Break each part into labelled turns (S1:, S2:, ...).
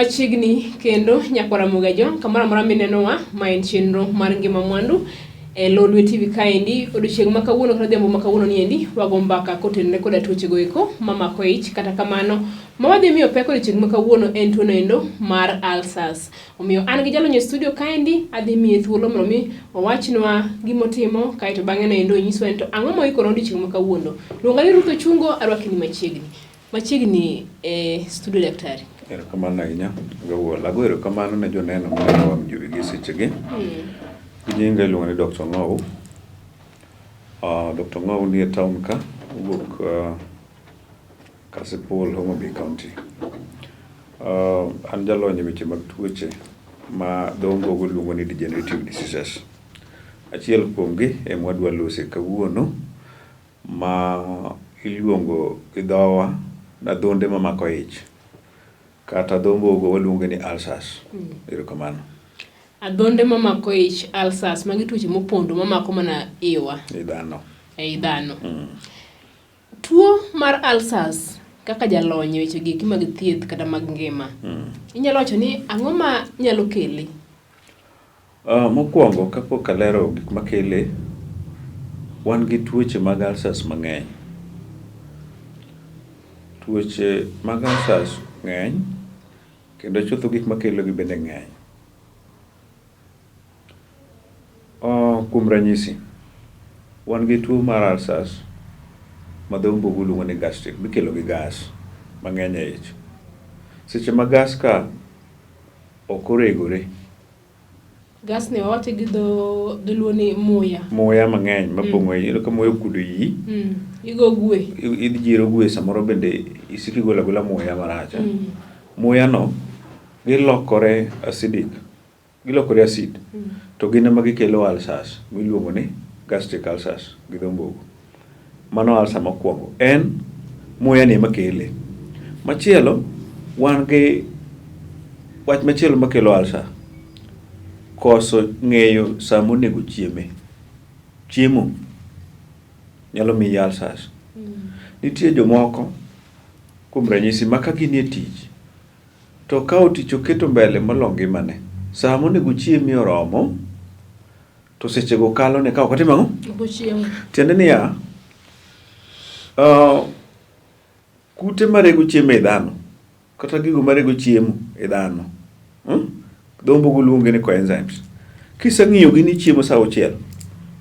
S1: Machiegni kendo nyakwara Mugajo, kamoro amora minenowa, ma en chenro mar Ngima Mwandu e Lolwe TV kaendi. Odiochieng' ma kawuono kata odhiambo ma kawuono niendi, wago mbaka kotenore koda tuoche go eko mamako ich. Kata kamano, ma wadhi miyo pek odiochieng' ma kawuono en tuono endo mar ulcers. Omiyo an gi jalony e studio kaendi, adhi miye thuolo mondo mi owachnwa gimotimo, kaeto bang'e no endo onyiswa ni to ang'o moikore odiochieng' ma kawuono. Luonga ni Ruth Ochungo, arwaki ni machiegni. Machiegni e studio daktari.
S2: Erokamano ahinya Gawuol. Ago erokamano ne joneno maneno wang' jowi gi sechegi. Gi nyinga iluongo ni Dr. Ng'ou. Dr. Ng'ou nie town ka, owuok Kasipul, Homa Bay County. An jalony e weche mag tuoche ma dho ombogo luongo ni degenerative diseases. Achiel kuomgi ema wadwa lose kawuono ma iluongo gi dhowa adhonde mamako ich kata dho ombogo waluonge ni ulcers. Erokamano.
S1: Adhonde mamako ich, ulcers, magi tuoche mopondo mamako mana iwa.
S2: I dhano.
S1: Ei dhano. Tuo mar ulcers kaka jalony e weche gi mag thieth kata mag ngima. Inyalo wacho ni ang'o ma nyalo kele?
S2: Mokwongo kapok alero gik makele, wan gi tuoche mag ulcers mang'eny. Tuoche mag ulcers ng'eny kendo chutho gik makelogi bende ng'eny. Kuom ranyisi, wan gi tuo mar ulcers ma dho ombogo luongo ni gastric mikelo gi gas mang'eny e ich. Seche ma gas ka ok oregore.
S1: Gas ni wawache gi dho dholuo ni muya.
S2: Muya mang'eny mapong'o iyi, iyudo ka muya okudo iyi.
S1: Igo gwe.
S2: Idhi jiero gwe samoro bende isiko igolo agola muya marach. Muya no gilokore acidic, gilokore acid to gin ema gikelo ulcers miluongo ni gastric ulcers gi dho ombogo. Mano ulcer mokwongo. En muya ni ema kele. Machielo wan gi wach machielo makelo ulcer, koso ng'eyo sama onego chieme. Chiemo nyalo miyi ulcers. Nitie jomoko kuom ranyisi ma ka ginie tich to ka tich oketo mbele molo ngimane, sama onego ochiemie oromo to sechego kalo ne ka ok otimo ang'o?
S1: Ok ochiemo.
S2: Tiende niya, kute marego chiemo e dhano kata gigo marego chiemo e dhano, Dho ombogo luonge ni coenzymes. Kiseng'iyo gi ni chiemo sa auchiel,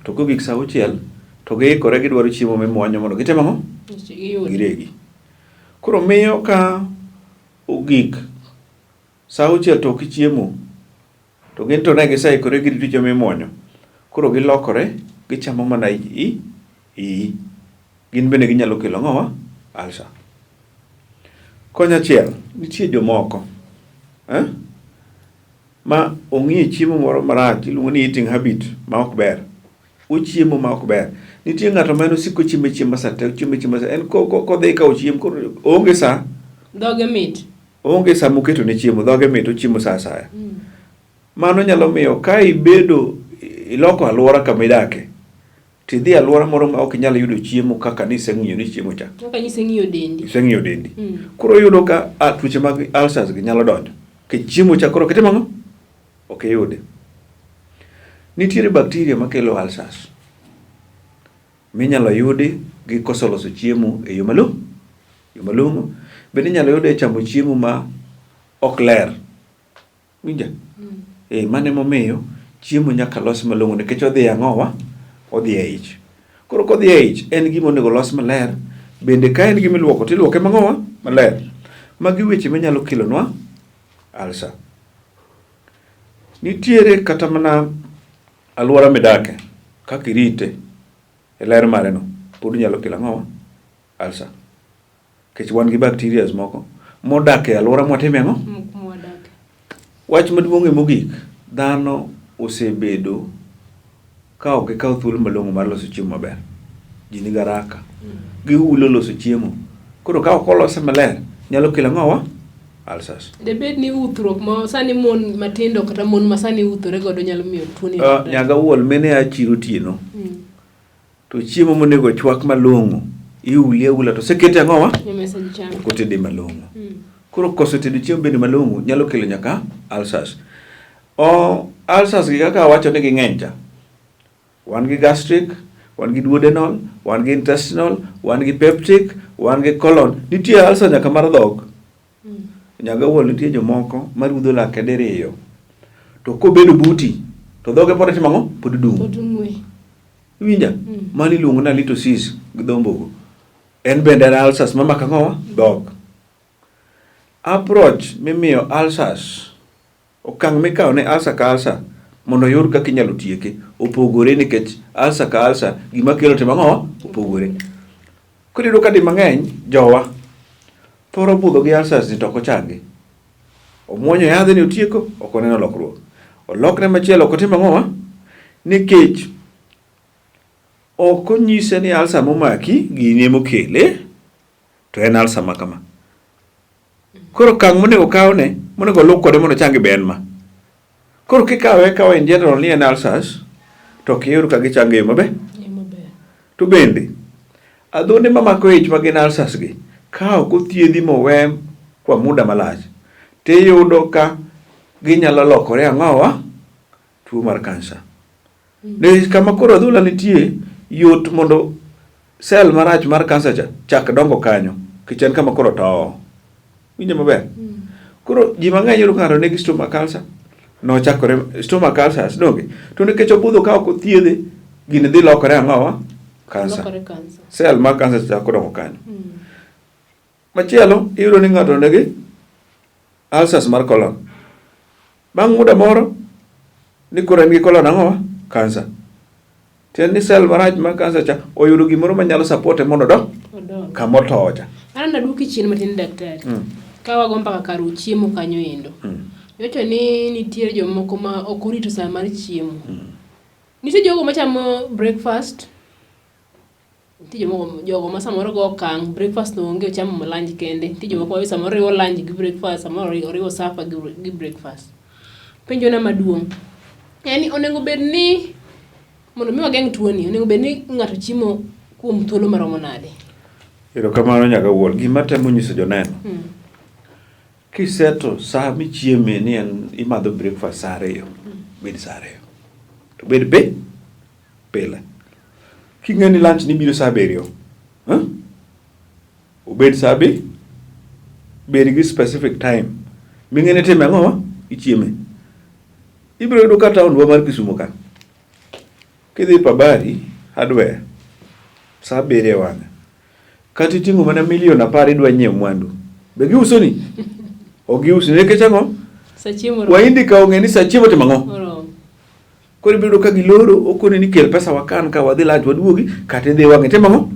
S2: to kogik sa auchiel to giikore gidwaro chiemo mimuonyo mondo gitim ang'o? Giregi. Koro miyo ka ogik sa auchiel to ok ichiemo, to gin to ne giseikore girito chiemo mimuonyo. Koro gilokore gichamo mana iyi. Gin bende ginyalo kelo ang'owa? Ulcer. Konyachiel, nitie jomoko ma ong'iyo chiemo moro marach iluongo ni eating habit ma ok ber. Ochiemo ma ok ber. Nitie ng'ato ma en osiko chiemo achiema sa te, ochiemo achiema sa en kodhi kawo chiemo koro oonge sa.
S1: Dhoge mit.
S2: Oonge sa moketo ne chiemo, dhoge mit, ochiemo sa asaya. Mano nyalo miyo ka ibedo iloko alwora kama idake, tidhi alwora moro ma ok inyal yudo chiemo kaka niseng'iyo ni chiemo cha.
S1: Kaka niseng'iyo dendi.
S2: Iseng'iyo dendi. Koro iyudo ka tuoche mag ulcers gi nyalo donjo. Nikech chiemo cha koro ok itim ang'o? Ok iyude. Nitiere bacteria makelo ulcers minyalo yudi gi koso loso chiemo e yo malong'o. Yo malong'o. Bende inyalo yude e chamo chiemo ma ok ler. Winja? Eh, mano emomiyo chiemo nyaka los malong'o nikech odhi e ang'owa? Odhi e ich. Koro kodhi e ich, en gima onego los maler. Bende ka en gima iluoko, to iluoke mang'owa? Maler. Magi weche manyalo kelonwa ulcer. Nitiere kata mana alwora midake, kaka irite e ler mare no, pod nyalo kelo ang'owa? Ulcer. Nikech wan gi bacterias moko modak e alwora mwatime ang'o? Wach maduong' mogik, dhano osebedo ka ok gikaw thuolo malong'o mar loso chiemo maber. Ji nigi haraka. Gihulo loso chiemo. Koro ka ok olose maler, nyalo kelo ang'owa? Ulcers.
S1: Debed ni uthruok ma sani mon matindo kata mon ma sani uthore godo nyalo miyo tuoni.
S2: Nyaga wuol mine a chiro otieno. To chiemo monego chwak malong'o, iule aula to osekete ang'owa?
S1: E mesa ji chamo.
S2: Ok otede malong'o. Koro koso tedo chiemo bende malong'o nyalo kelo nyaka ulcers. O ulcers gi kaka awacho ni ging'eny cha. Wan gi gastric, wan gi duodenal, wan gi intestinal, wan gi peptic, wan gi colon. Nitie ulcer nyaka mar dhok. Nyaga wuon nitie jomoko ma rudho lake diriyo. To kobedo buti, to dhoge pod timo ang'o? Pod dum.
S1: Pod ng'we.
S2: Iwinja? Mano iluongo ni halitosis gi dho mbogo. En bende en ulcers mamako ang'owa? Dhok. Approach mimiyo ulcers, okang' mikawo ne ulcer ka ulcer mondo oyud kaka inyalo tieke opogore nikech ulcer ka ulcer gima kelo timo ang'owa? Opogore. Koro iyudo ka di mang'eny jowa thoro budho gi ulcers ni to ok ochangi. Omuonyo yadhe ni otieko, ok oneno lokruok. Olokne machielo ok otimo ang'owa? Nikech ok onyise ni ulcer momaki gini emokele to en ulcer ma kama. Koro okang' monego kawne, monego oluw kode mondo ochangi be en ma. Koro kikawe akawa in general ni en ulcers, to ok iyud ka gichango e yo maber. To bende, adhonde mamako ich ma gin ulcers gi, ka ok othiedhi mowe kwa muda malach, tiyudo ka ginyalo lokore ang'owa? Tuo mar kansa. Nikech kama koro adhola nitie, yot mondo cell marach mar kansa cha chak dongo kanyo, nikech en kama koro towo. Winjo maber? Koro ji mang'eny yudo ka ng'ato nigi stomach ulcer, nochakore stomach ulcers donge? To nikech obudho ka ok othiedhe, gini dhi lokore ang'owa? Kansa.
S1: Lokore kansa.
S2: Cell mar kansa chako dongo kanyo. Machielo, iyudo ni ng'ato nigi ulcers mar colon. Bang' muda moro, ni koro en gi colon ang'owa? Kansa. Tiende ni cell marach mar kansa cha oyudo gimoro manyalo supporte mondo odong
S1: Odong.
S2: kama otowo cha.
S1: An naduoki chien matin daktari. Ka wago mbaka kar chiemo kanyo endo. Iwacho ni nitie jomoko ma ok orito sa mar chiemo. Nitie jogo machamo breakfast, nitie jomoko jogo ma samoro go okang' breakfast no onge ochamo ma lunch kende. Nitie jomoko ma be samoro riwo lunch gi breakfast, samoro oriwo supper gi breakfast. Penjo na maduong' en ni onego bed ni mondo mi wageng' tuoni, onego bed ni ng'ato chiemo kuom thuolo maromo nade?
S2: Erokamano nyaga wuon. Gima atemo nyiso joneno, kiseto sa michieme ni en imadho breakfast sa ariyo, bed sa ariyo. To bed be pile. King'e ni lunch ni biro sa abiriyo, huh? Obed sa abi, bed gi specific time. Ming'e ni time ang'o ichieme. Ibiro yudo ka taondwa mar Kisumo ka. Kidhi Pabari Hardware sa abiriyo e wang'e. Kata iting'o mana milion 10 idwa nyiewo mwandu. Be giusoni? Ok giusoni. Nikech ang'o?
S1: Sa chiemo oromo.
S2: Wahindi ka ong'e ni sa chiemo timo ang'o?
S1: Oromo.
S2: Koro ibiro yudo ka giloro, okoni ni kel pesa wakan ka wadhi lunch waduogi, kata idhi wang'e timo ang'o?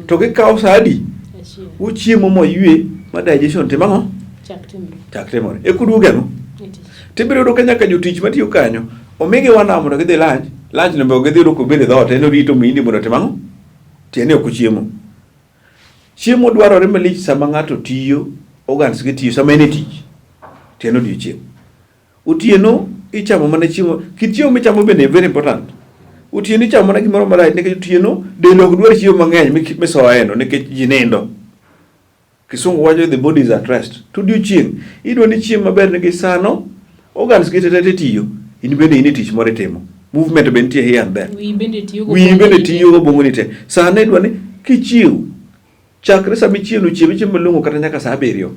S2: To gikawo sa adi?
S1: Achiel.
S2: Uchiemo moywe ma digestion timo ang'o?
S1: Chak timre.
S2: Chak timore. Eka uduogo ang'o?
S1: E tich.
S2: Tibiro yudo ka nyaka jotich matiyo kanyo omigi one hour mondo gidhi lunch, lunch no be ok gidhi yudo kobedo e dhoot, en orito muhindi mondo otim ang'o? Tiende ni ok ochiemo. Chiemo dwarore malich sama ng'ato tiyo, organs gi tiyo sama en e tich. Tiende odiochieng'. Otieno ichamo mana chiemo, kit chiemo michamo bende very important. Otieno ichamo mana gimoro marach nikech otieno del ok dwar chiemo mang'eny misoye no nikech ji nindo. Kisungu wacho the body is at rest. To odiochieng' idwa ni chiemo maber nikech sano organs gi tete tiyo, in bende in e tich moro itimo. Movement be nitie here and there.
S1: Wiyi bende tiyo
S2: Wiyi bende tiyo gobongo ni te. Sano idwa ni kichiew chakre sama ichiew no chiem chiemo malong'o kata nyaka saa abiriyo.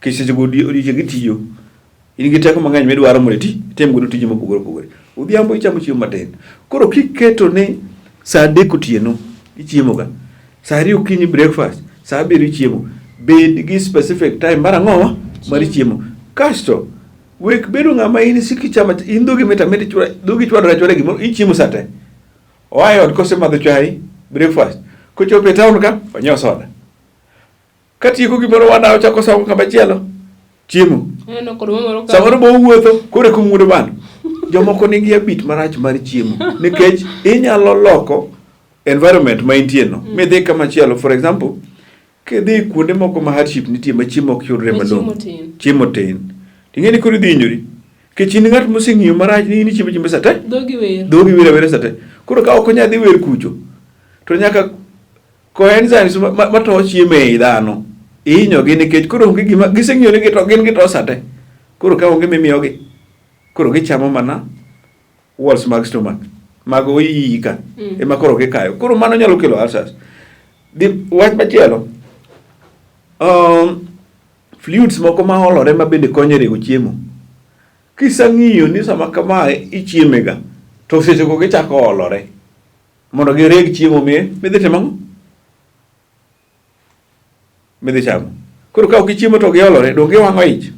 S2: Nikech seche go odiochieng' itiyo. In gi teko mang'eny midwaro mondo iti, itim godo tije mopogore opogore. Odhiambo ichamo chiemo matin. Koro kiketo ni saa 3 otieno ichiemo ga, saa 2 okinyi breakfast, saa 7 ichiemo, bed gi specific time mar ang'owa? Mar chiemo. Kasto wek bedo ng'ama in isiko ichamo, in dhogi mit amita, dhogi chwadore achwada gimoro, ichiemo saa te. Oa e ot kosemadho chai, breakfast, kochopo e town ka, onyiewo soda. Katieko gimoro wana ochako somo kama chielo chiemo.
S1: Aneno kod moro ka.
S2: Samoro bo wuotho koro eka omuodo bando. Jomoko nigi habit marach mar chiemo nikech inyalo loko environment ma intie no midhi kama chielo. For example, kidhi kuonde moko ma hardship nitie ma chiemo ok yudre
S1: Ma chiemo
S2: malong'o.
S1: tin.
S2: Chiemo tin. Ting'e ni koro idhi hinyori. Nikech in ng'at moseng'iyo marach ni in ichiemo chiemo sa te.
S1: Dhogi wer.
S2: Dhogi wer awera sa te. Koro ka ok onyal dhi wer kucho to nyaka coenzymes ma towo chiemo ei dhano. Ihinyogi nikech koro onge gima giseng'iyo ni gito gin gitosa te. Koro ka onge mimiyogi, koro gichamo mana walls mag stomach mag iyi ka ema koro gikayo. Koro mano nyalo kelo ulcers. Wach machielo, fluids moko ma olore ma bende konyo e rego chiemo. Kisang'iyo ni sama kamae ichiemega, to seche go gichako olore mondo gireg chiemo midhi timo ang'o? Midhi chamo. Koro ka ok ichiemo to giolore, donge giwang'o ich?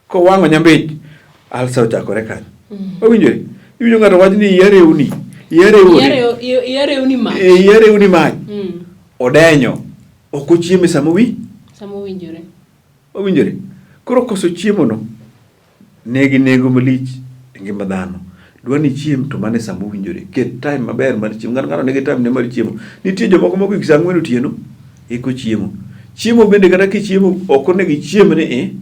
S2: Kowang'o nyambich, ulcer ochakore kanyo. Owinjore? Iwinjo ng'ato wach ni iya rewni, iya rewore.
S1: Iya rewni mach.
S2: Eh, iya rewni mach. Odenyo. Ok ochiemo sama owi?
S1: Sama owinjore.
S2: Owinjore? Koro koso chiemo no nigi nengo malich e ngima dhano. Dwa ni ichiem to mana e sama owinjore. Ket time maber mar chiemo. Ng'ato ng'ato nigi time ne mar chiemo. Nitie jomoko ma kogik saa ang'wen otieno eka ochiemo. Chiemo bende kata kichiemo ok onego ichiem ni i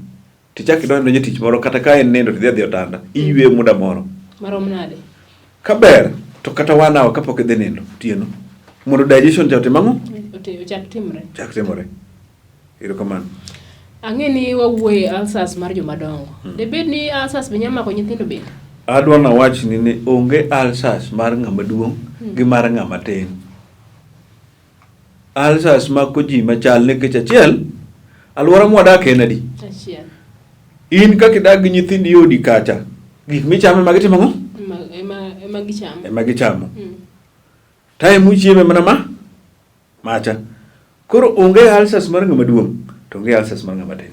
S2: tichak idonj donjo e tich moro kata ka en nindo tidhi adhiya otanda. Iyweyo muda moro.
S1: Marom nade?
S2: Kaber to kata one hour kapok idhi nindo otieno mondo digestion cha otim ang'o?
S1: Ochak timre.
S2: Chak timore. Erokamano.
S1: Ang'e ni wawuoye ulcers mar joma dongo. Debed ni ulcers be nyalo mako nyithindo bende?
S2: Adwa nawachni ni onge ulcers mar ng'ama duong' gi mar ng'ama tin. Ulcers mako ji machal nikech achiel, alwora mwadake en adi?
S1: Achiel.
S2: In kaka idak gi nyithindi e odi kacha, gik michamo ema gitimo ang'o?
S1: Ema gichamo.
S2: Ema gichamo. Time muchieme mana ma macha. Koro onge ulcers mar ng'ama duong' to onge ulcers mar ng'ama tin.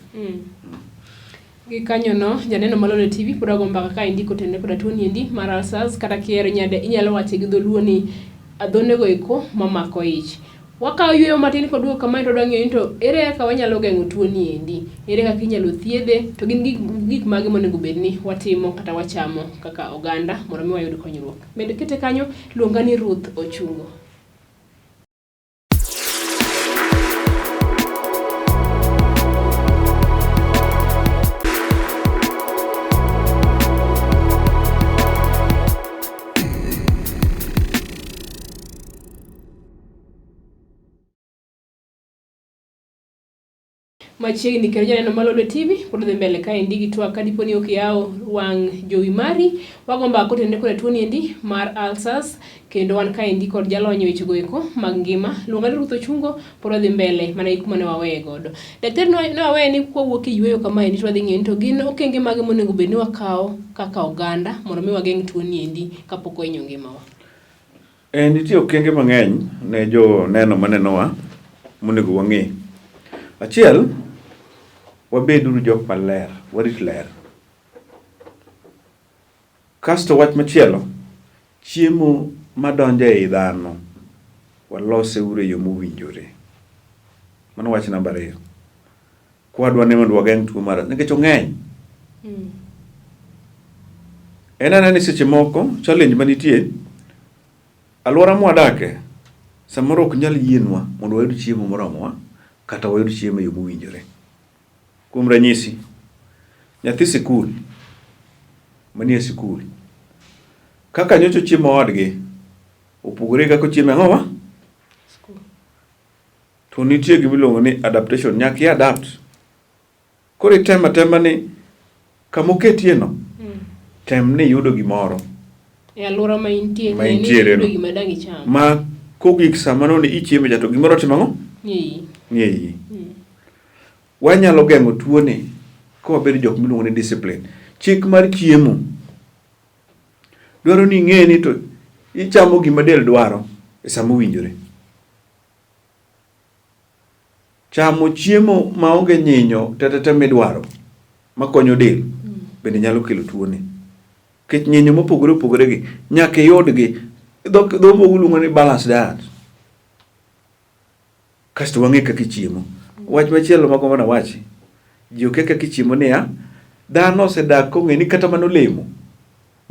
S1: Gikanyono, janeno ma Lolwe TV pod wago mbaka kaendi kotenore koda tuoni endi mar ulcers kata kihero nyade inyalo wache gi dholuo ni adhonego eko mamako ich. Wakawo yueyo matin koduogo kamae to wadwa ng'eyo ni to ere kaka wanyalo geng'o tuoni endi, ere kaka inyalo thiedhe, to gin gik mage monego bed ni watimo kata wachamo kaka oganda mondo mi wayud konyruok. Med kete kanyo, luonga ni Ruth Ochungo. Machiegni kendo janeno ma Lolwe TV pod dhi mbele kaendi gi twak ka dipo ni ok iyawo wang' jowi mari. Wago mbaka kotenore koda tuoni endi mar ulcers kendo wan kaendi kod jalony e wechego eko mag ngima. Luonga ni Ruth Ochungo pod wadhi mbele mana gi kuma ne waweye godo. Daktari ne waweye ni kwawuok e yueyo kamaendi to wadhi ng'iyo ni to gin okenge mage monego bed ni wakawo kaka oganda mondo mi wageng' tuoni endi kapok ohinyo ngimawa.
S2: Nitie okenge mang'eny ne joneno manenowa monego wang'e. Achiel, wabeduru jok maler, warit ler. Kasto wach machielo, chiemo madonjo ei dhano, walose uru e yo mowinjore. Mano wach namba ariyo. Kwadwa ni mondo wageng' tuo mar nikech ong'eny. En anena ni seche moko challenge manitie alwora mwadake samoro ok nyal yienwa mondo wayud chiemo moromowa kata wayud chiemo e yo mowinjore. Kuom ranyisi, nyathi sikul manie sikul kaka nyocha ochiemo odgi opogore gi kaka ochiemo e ang'owa? To nitie gima iluongo ni adaptation, nyaka i adapt. Koro item atema ni kama oketie no, tem ni iyudo gimoro.
S1: E alwora ma intie,
S2: Ma intiere no.
S1: gima dang' icham.
S2: Ma kogik sama no ni ichiemo cha to gimoro otimo ang'o?
S1: Ni e iyi.
S2: Ni e iyi. Wanyalo geng'o tuoni ka wabedo jok miluongo ni discipline. Chik mar chiemo dwaro ni ing'e ni to ichamo gima del dwaro e sama owinjore. Chamo chiemo maonge nyinyo tetete midwaro makonyo del bende nyalo kelo tuoni. Nikech nyinyo mopogore opogore gi nyaka iyudgi. Dho moko luongo ni balanced diet. Kasto wang'e kaka ichiemo. Wach machielo magombo nawachi, ji okia kaka ichiemo niya, dhano osedak kong'e ni kata mana olemo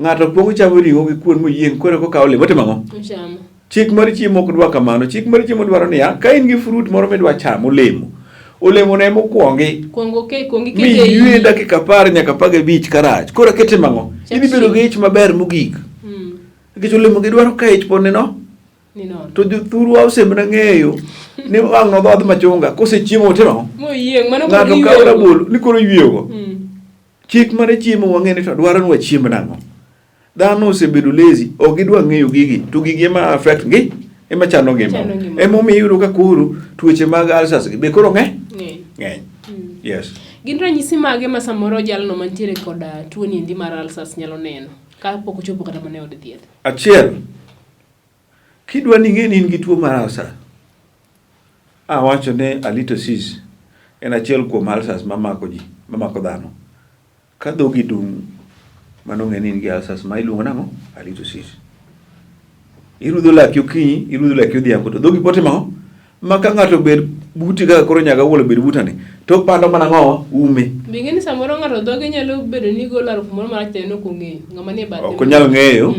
S2: Ng'ato kuongo chamo ring'o gi kuon moyieng' koro eka okawo olemo otimo ang'o?
S1: Ochamo.
S2: Chik mar chiemo ok dwa kamano. Chik mar chiemo dwaro niya, ka in gi fruit moro midwa chamo olemo, olemo no ema okwongi.
S1: Kuongo ke kuongo
S2: Mi
S1: ikete
S2: ywe
S1: iyi.
S2: dakika apar nyaka 15 karach. Koro eka itimo ang'o?
S1: Chak
S2: Idhi bedo gi
S1: chiemo.
S2: ich maber mogik. Nikech olemo gi dwaro ka ich pod nino.
S1: Ni nono.
S2: To jothurwa osemana ng'eyo ni wang' nodhodh machunga kosechiemo otimo ang'o?
S1: Moyieng' mano koro
S2: Ng'ato kawo
S1: iyweyogo.
S2: rabolo ni koro iyweyogo. Chik mar chiemo wang'e ni to dwaro ni wachiem nang'o. Dhano osebedo lazy, ok gidwa ng'eyo gigi, to gigi ema affect gi, ema chano ngima.
S1: Chano ngima.
S2: Emomiyo iyudo ka koro tuoche mag ulcers gi be koro ng'eny.
S1: Ng'eny.
S2: Ng'eny. Yes.
S1: Gin ranyisi mage ma samoro jalno mantiere koda tuo ni endi mar ulcers nyalo neno kapok ochopo kata mana e od thieth?
S2: Achiel, kidwa ni ing'e ni in gi tuo mar ulcer, awacho ni halitosis en achiel kuom ulcers mamako ji, mamako dhano. Ka dhogi dung', mano ng'e ni in gi ulcers ma iluongo nang'o? Halitosis. Irudho laki okinyi, irudho laki odhiambo, to dhogi pod timo ang'o? Ma ka ng'ato obed buti kaka koro nyaga wuol obed butani, to opando mana ang'owa? Ume.
S1: Be ing'e ni samoro ng'ato dhoge nyalo bedo ni golo harufu moro marach to en ok ong'eyo. Ng'ama nie bathe.
S2: Ok onyal ng'eyo.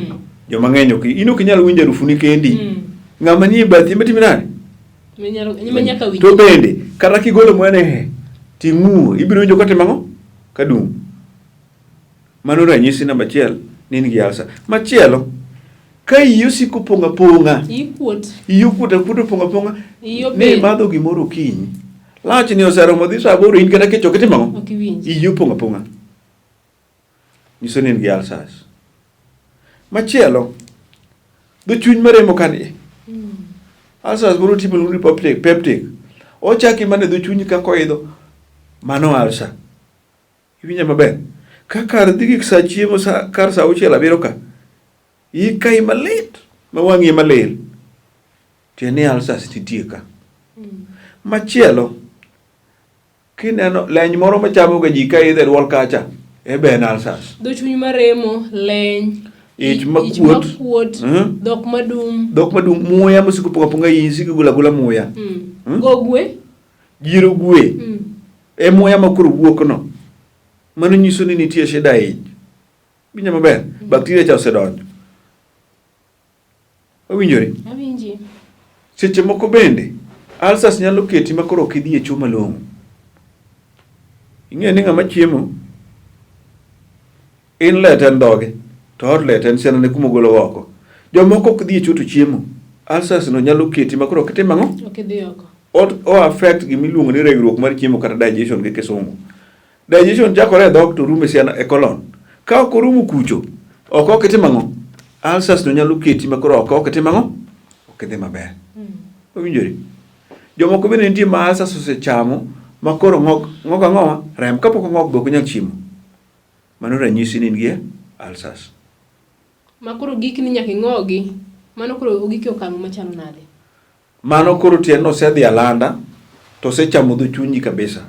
S2: Joma ng'eny ok in ok inyal winjo harufu ni kendi. Ng'ama nie bathi ema timi nade?
S1: Minyalo ma nyaka winj.
S2: To bende kata kigolo muya ni he, ting'uo, ibiro winjo kotimo ang'o? Kadung'. Mano ranyisi namba achiel ni in gi ulcer. Machielo, ka iyi osiko pong' apong'a,
S1: Iyi kuot.
S2: iyi okuot akuota opong' apong'a,
S1: Iyi
S2: ni
S1: obet.
S2: imadho gimoro okinyi. Lach ni oseromo dhi saa aboro in kata kech ok itimo ang'o?
S1: Ok iwinj.
S2: Iyi opong' apong'a. Nyiso ni in gi ulcers. Machielo, dho chuny maremo kani. Ulcers moro timo ni peptic, peptic. Ochaki mana e dho chunyi kaka oidho. Mano ulcer. Iwinja maber? Ka kar dhi gik saa chiemo sa, kar saa auchiel abiriyo ka, ikayi malit ma wang'i ema lil. Tiende ni ulcers nitie ka. Machielo, kineno leny moro machamo ga ji ka idho e duol kacha, e be en ulcers.
S1: Dho chuny maremo, leny,
S2: Ich makuot.
S1: makuot, dhok madum,
S2: Dhok madung' muya mosiko pong'o apong'a iyi isiko igolo agola muya.
S1: Gogwe.
S2: Giro gwe. E muya ma koro wuok no. Mano nyiso ni nitie shida e ich. Winjo maber? Bacteria cha osedonjo. Owinjore?
S1: Awinji.
S2: Seche moko bende ulcers nyalo keti ma koro ok idhi e cho malong'o. Ing'eyo ni ng'ama chiemo inlet en dhoge to outlet en siandane kuma ogolo oko. Jomoko ok dhi e cho to chiemo. Ulcers no nyalo keti ma koro ok itim ang'o?
S1: Ok idhi oko.
S2: O affect gima iluongo ni regruok mar chiemo kata digestion gi kisungu. Digestion chakore e dhok to rumo e siana e colon. Ka ok orumo kucho, oko ok itim ang'o? Ulcers no nyalo keti ma koro oko ok itim ang'o? Ok idhi maber. Owinjore? Jomoko bende nitie ma ulcers osechamo ma koro ng'ok ng'ok ang'owa? Rem. Kapok ong'ok be ok onyal chiemo. Mano ranyisi ni in gi ulcers.
S1: Ma koro gikni nyaka ing'ogi. Mano koro ogik e okang' machalo nade?
S2: Mano koro tiende ni osedhi alanda to osechamo dho chunyi kabisa.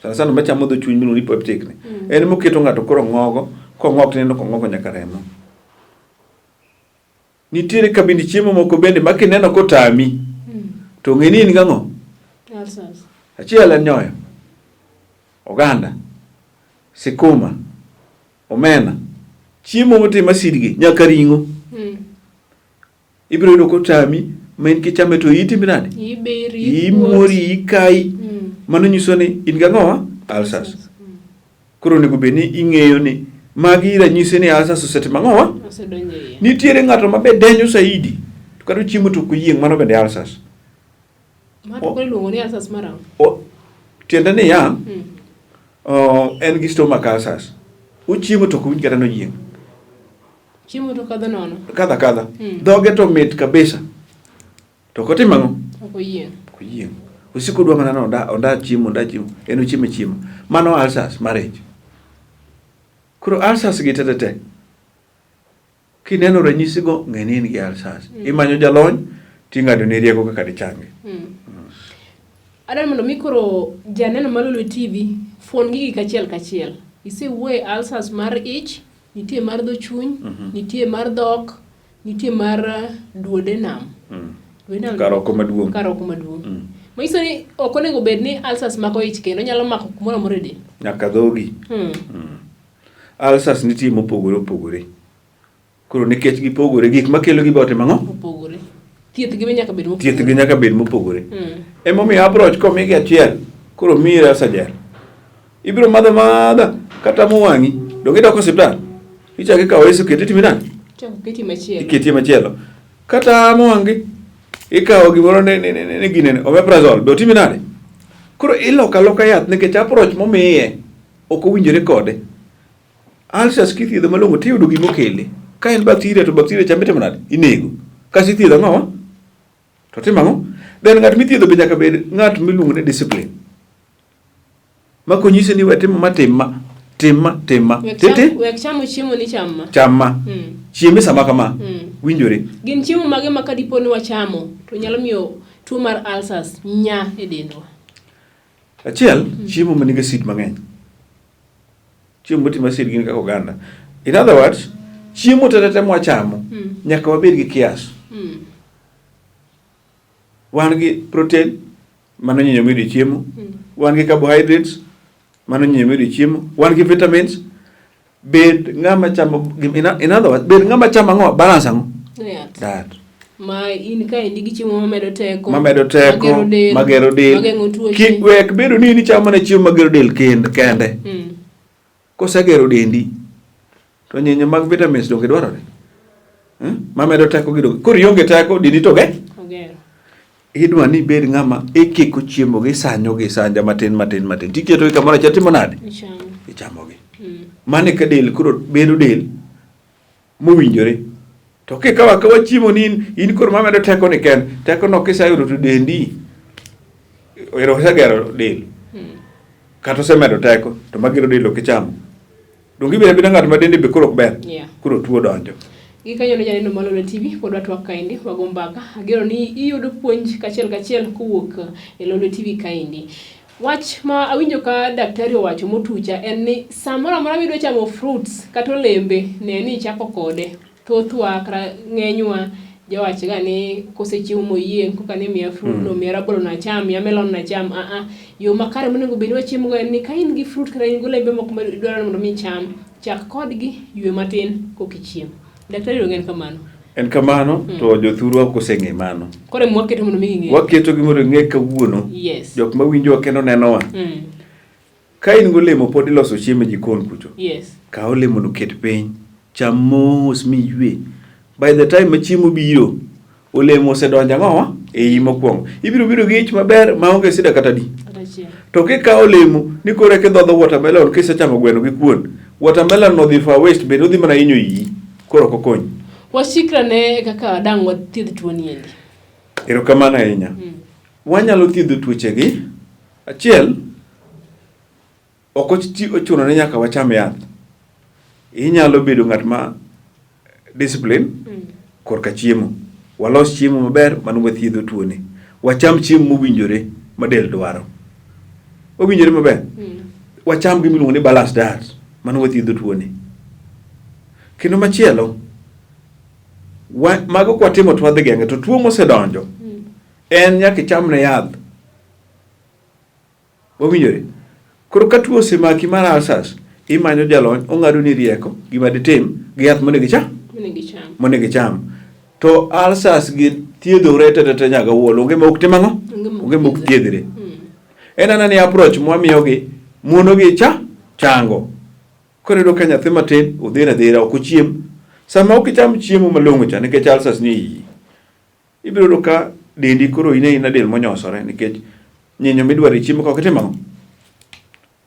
S2: Sana sana machamo dho chuny miluongo ni peptic ni. En moketo ng'ato koro ng'ogo, kong'ok tineno kong'ogo nyaka remo. Nitiere kabind chiemo moko bende ma kineno kotami to ng'e ni in gang'o?
S1: Ulcers.
S2: Achiel en nyoyo, oganda, sikuma, omena, chiemo motim acid gi nyaka ring'o. Ibiro yudo kotami ma in kichame to iyi timi nade?
S1: Iberi.
S2: Imori, ikayi. Mano nyiso ni in gang'owa? Ulcers. Koro onego bed ni ing'eyo ni magi ranyisi ni ulcers osetimo ang'owa?
S1: Osedonjo iye.
S2: Nitiere ng'ato ma be denyo saidi to kata ochiemo to ok oyieng' mano bende ulcers.
S1: Ma to koro iluongo ni ulcers mar ang'o?
S2: Tiende niya, en gi stomach ulcers. Ochiemo to ok owinj kata ni oyieng'.
S1: Chiemo to kadho nono.
S2: Kadho akadha. Dhoge to mit kabisa. To ok otim ang'o?
S1: Ok oyieng'.
S2: Ok oyieng'. Osiko dwa mana ni onda chiemo, onda chiemo. En ochiemo achiema. Mano ulcers mar ich. Koro ulcers gi te te te. Kineno ranyisigo, ng'e ni in gi ulcers. Imanyo jalony, ting'ado ni rieko kaka dichangi.
S1: Adwaro mondo mi koro janeno mar Lolwe TV fuon gigi kachiel kachiel. Isewuoye ulcers mar ich, nitie mar dho chuny, nitie mar dhok, nitie mar duodenum. Duodenum.
S2: Kar oko maduong'.
S1: Kar oko maduong'. Manyiso ni ok onego bed ni ulcers mako ich kendo nyalo mako kumoro amora e del.
S2: Nyaka dhogi. Ulcers nitie mopogore opogore. Koro nikech gipogore, gik makelo gi be otimo ang'o?
S1: Opogore. Thieth gi be nyaka bed mopogore.
S2: Thieth gi nyaka bed mopogore. Emomiyo approach komigi achiel, koro miyi ulcer gel. Ibiro madho madha kata mowang'i, donge idok osiptal? Ichako ikawo Yesu kete itimi nade?
S1: Ichako keti machielo.
S2: Iketi machielo. Kata mowang'i, Ikawo gimoro ni ni ni, ni ginene omeprazole be otimi nade? Koro iloko aloka yath nikech approach momiye ok owinjore kode. Ulcers kithiedho malong'o tiyudo gima okele. Ka en bacteria to bacteria cha mitimo nade? Inego. Kasto ithiedho ang'owa? To timo ang'o? Then ng'at mithiedho be nyaka bed ng'at miluongo ni discipline. Ma konyisi ni we timo ma tim ma, tim ma, tim ma. Titi?
S1: Wek chamo chiemo ni cham ma.
S2: Cham ma. Chieme sama kama. Winjore.
S1: Gin chiemo mage ma kadipo ni wachamo to nyalo miyo tuo mar ulcers nya e dendwa?
S2: Achiel, chiemo ma nigi acid mang'eny. Chiemo motimo acid gin kaka oganda. In other words, chiemo te te mwachamo nyaka wabed gi kias. Wan gi protein, mano nyinyo miyudo e chiemo. Wan gi carbohydrates, mano nyinyo miyudo e chiemo. Wan gi vitamins. Bed ng'ama chamo, in other words, bed ng'ama chamo ang'o, balance ang'o?
S1: Diet.
S2: Diet.
S1: Ma in ka endi gi chiemo mamedo teko.
S2: Mamedo teko, magero del,
S1: mageng'o tuoche.
S2: Kik wek bedo ni in ichamo mana chiemo magero del kende. Kosegero dendi, to nyinyo mag vitamins donge dwarore? Mamedo teko gi donge. Koro ionge teko, dendi to ge?
S1: Ogero.
S2: Idwa ni ibed ng'ama ikiko chiemo gi isanyo gi sanja matin matin matin. Tiketo gi kamoro achiel timo nade?
S1: Ichamo.
S2: Ichamogi. Mano e ka del koro bedo del mowinjore. To kikawo akawa chiemo ni in koro mamedo teko ni kende, teko no kiseyudo to dendi ero osegero del. Kata osemedo teko to magero del ok ichamo. Donge ibiro abira ng'at ma dende be koro ok ber?
S1: Yeah.
S2: Koro tuo donjo.
S1: Gi kanyo ne janeno mar Lolwe TV pod watwak kaendi wago mbaka. Ageno ni iyudo puonj kachiel kachiel kowuok e Lolwe TV kaendi. Wach ma awinjo ka daktari owacho motucha en ni samoro amora midwa chamo fruits kata olembe, ne ni ichako kode. Thothwa kata ng'enywa jawachga ni kosechiemo moyieng' koka ni miya fruit no, miya rabolo nacham, miya melon nacham. A a, yo makare monego bed ni wachiemo go en ni ka in gi fruit kata in gi olembe moko ma idwaro mondo mi icham, chak kodgi, ywe matin koka ichiem. Daktari donge en kamano?
S2: En kamano to jothurwa ok oseng'e mano.
S1: Koro ema waketo mondo mi ging'e.
S2: Waketo gi mondo ging'e kawuono.
S1: Yes.
S2: Jok ma winjowa kendo nenowa. Ka in golemo pod iloso chiemo e jikon kucho.
S1: Yes.
S2: Kaw olemo no ket piny. Cham mos miywe. By the time ma chiemo biro, olemo osedonjo ang'owa? E iyi mokwongo. Ibiro bedo gi ich maber maonge sida kata di.
S1: Kata achiel.
S2: To kikawo olemo ni koro eka idhodho watermelon kisechamo gweno gi kuon, watermelon no dhi for waste bende odhi mana hinyo iyi. Koro ok okonyi.
S1: Wachikra ne kaka dang' wathiedh tuo ni endi.
S2: Erokamano ahinya. Wanyalo thiedho tuoche gi. Achiel, ok ochuno ni nyaka wacham yath. Inyalo bedo ng'at ma discipline korka chiemo. Walos chiemo maber mano wathiedho tuoni. Wacham chiemo mowinjore ma del dwaro. Owinjore maber? Wacham gima iluongo ni balanced diet mano wathiedho tuoni. Kendo machielo, mago kwatimo to wadhi geng'e to tuo mosedonjo en nyaka ichamne yath. Wawinjore? Koro ka tuo osemaki mar ulcers, imanyo jalony, ong'ado ni rieko gima ditim gi yath monego icham.
S1: Monego icham.
S2: Monego icham. To ulcers gi thiedhore te te te nyaka wuol, onge ma ok tim ang'o? Onge ma ok thiedhre. En ana ni approach mwamiyogi monogi cha chango. Koro iyudo ka nyathi matin odhero adhera ok ochiem. Sama ok icham chiemo malong'o cha nikech ulcers ni e iyi. Ibiro yudo ka dendi koro in aina del monyosore nikech nyinyo midwaro e chiemo ka ok itimo ang'o?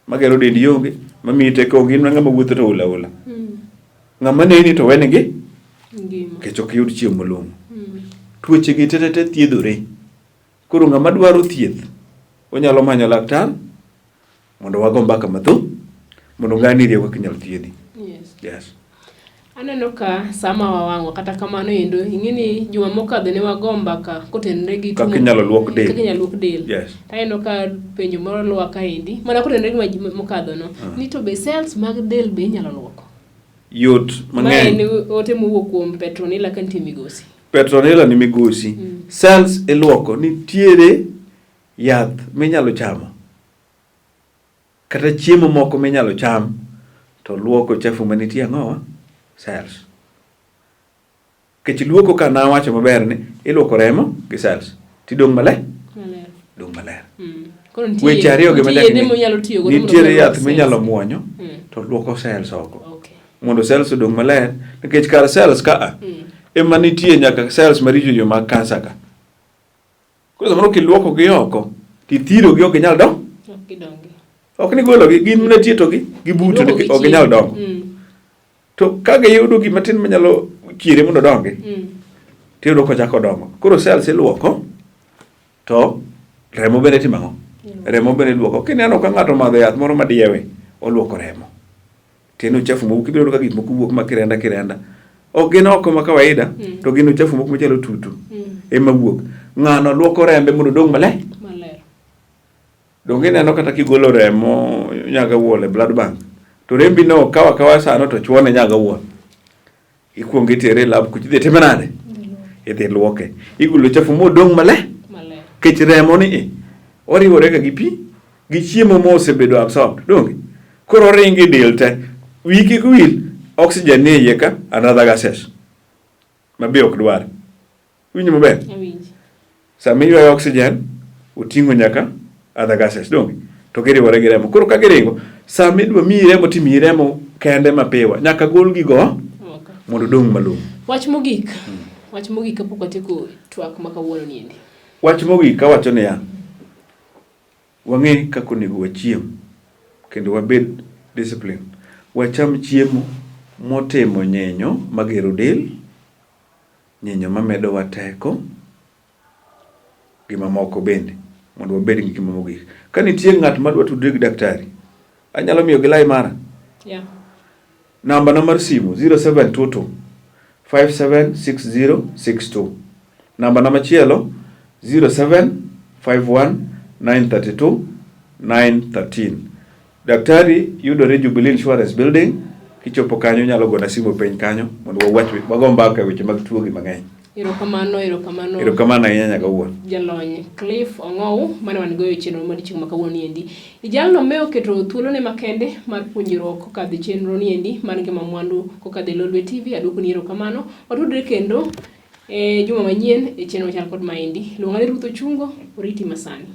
S2: Magero dendi onge, mamiyi teko onge, in mana ng'ama wuotho to ol aola. Ng'ama neni to weni gi
S1: Ngima.
S2: nikech ok iyud chiemo malong'o. Tuoche gi te te te thiedhore. Koro ng'ama dwaro thieth onyalo manyo laktar mondo wago mbaka mathoth mondo ong'adni rieko kaka inyalo thiedhi.
S1: Yes.
S2: Yes.
S1: Aneno ka sama wawang'o kata kamano endo ing'e ni juma mokadho ne wago mbaka kotenore gi
S2: Kaka inyalo luok del.
S1: Kaka inyalo luok del.
S2: Yes.
S1: Aneno ka penjo moro luwa kaendi mana kotenore gi mokadho no. Ni to be cells mag del be inyalo luoko?
S2: Yot mang'eny.
S1: Ma en ote mowuok kuom Petronila ka nitie migosi.
S2: Petronila ni migosi. Cells iluoko nitiere yath minyalo chamo kata chiemo moko minyalo cham to luoko chafu manitie ang'owa cells. Nikech luoko ka nawacho maber ni iluoko remo gi cells tidong' maler.
S1: Maler.
S2: Dong' maler.
S1: Koro nitie
S2: Weche ariyo gi
S1: nitie yedhe minyalo tiyo godo mondo
S2: Nitiere
S1: oluok
S2: yath
S1: cells.
S2: minyalo muonyo to luoko cells oko.
S1: Okay.
S2: Mondo cells odong' maler nikech kar cells ka a ema nitie nyaka cells maricho jo mag kansa ka. Koro samoro kiluoko gi oko, tithiro gi ok ginyal dong.
S1: Ok gidongi.
S2: Ok ni gologi, gin mana tie to gi gibuto
S1: Iluoko gi
S2: ok ginyal
S1: chien.
S2: dongo. To ka giyudo gima tin manyalo chiere mondo odongi, tiyudo kochako dongo. Koro cells iluoko to remo bende timo ang'o? Remo bende iluoko. Kineno ka ng'ato omadho yath moro madiewe, oluoko remo. Tiende uchafu mowuok, ibiro yudo ka gik moko wuok ma kirenda kirenda. Ok gin oko ma kawaida, to gin uchafu moko machalo tutu ema wuok. Ng'ano luoko rembe mondo odong' maler.
S1: Maler.
S2: Donge ineno kata kigolo remo nyaga wuol e blood bank, to rembi no kawa kawa sano to chuone nyaga wuol. Ikuongo itere e lab kucha idhi time nade? Idhi luoke. Igolo chafu modong' maler.
S1: Maler.
S2: Kech remo ni e, oriwore ga gi pi gi chiemo mosebedo absorbed. Donge? Koro oringo e del te. Wiyi kik wil, oxygen ni e iye ka and other gases ma be ok dwar. Iwinjo maber?
S1: Awinji.
S2: Sama iywayo oxygen, oting'o nyaka other gases, donge? To giriwore gi remo. Koro ka giringo, sama idwa miyi remo timiyi remo kende mapiwa. Nyaka gol gigo
S1: Oko.
S2: mondo odong' malong'o.
S1: Wach mogik. Wach mogik kapok watieko twak ma kawuono ni endi.
S2: Wach mogik awacho niya, wang'e kaka onego wachiem kendo wabed discipline. Wacham chiemo motimo nyinyo magero del, nyinyo mamedowa teko gi mamoko bende mondo wabed gi ngima mogik. Ka nitie ng'at madwa tudre gi daktari, anyalo miyo gi lai mara.
S1: Yeah.
S2: Namba na mar simu 0722 576062. Namba na machielo 0751 932 913. Daktari yudore Jubilee Insurance Building. Kichopo kanyo inyalo gona simu piny kanyo mondo wawach wago mbaka e weche mag tuo gi mang'eny.
S1: Erokamano, erokamano.
S2: Erokamano ahinya nyaka wuon.
S1: Jalony Cliff Ong'ow mane wan goyo chenro mar chieng' ma kawuono niendi. Jalno me oketo thuolone makende mar puonjruok kokadho e chenro niendi mar ngima mwandu kokadho e Lolwe TV. Aduokoni erokamano. Watudre kendo e juma manyien e chenro machal kod maendi. Luonga ni Ruth Ochungo, oriti masani.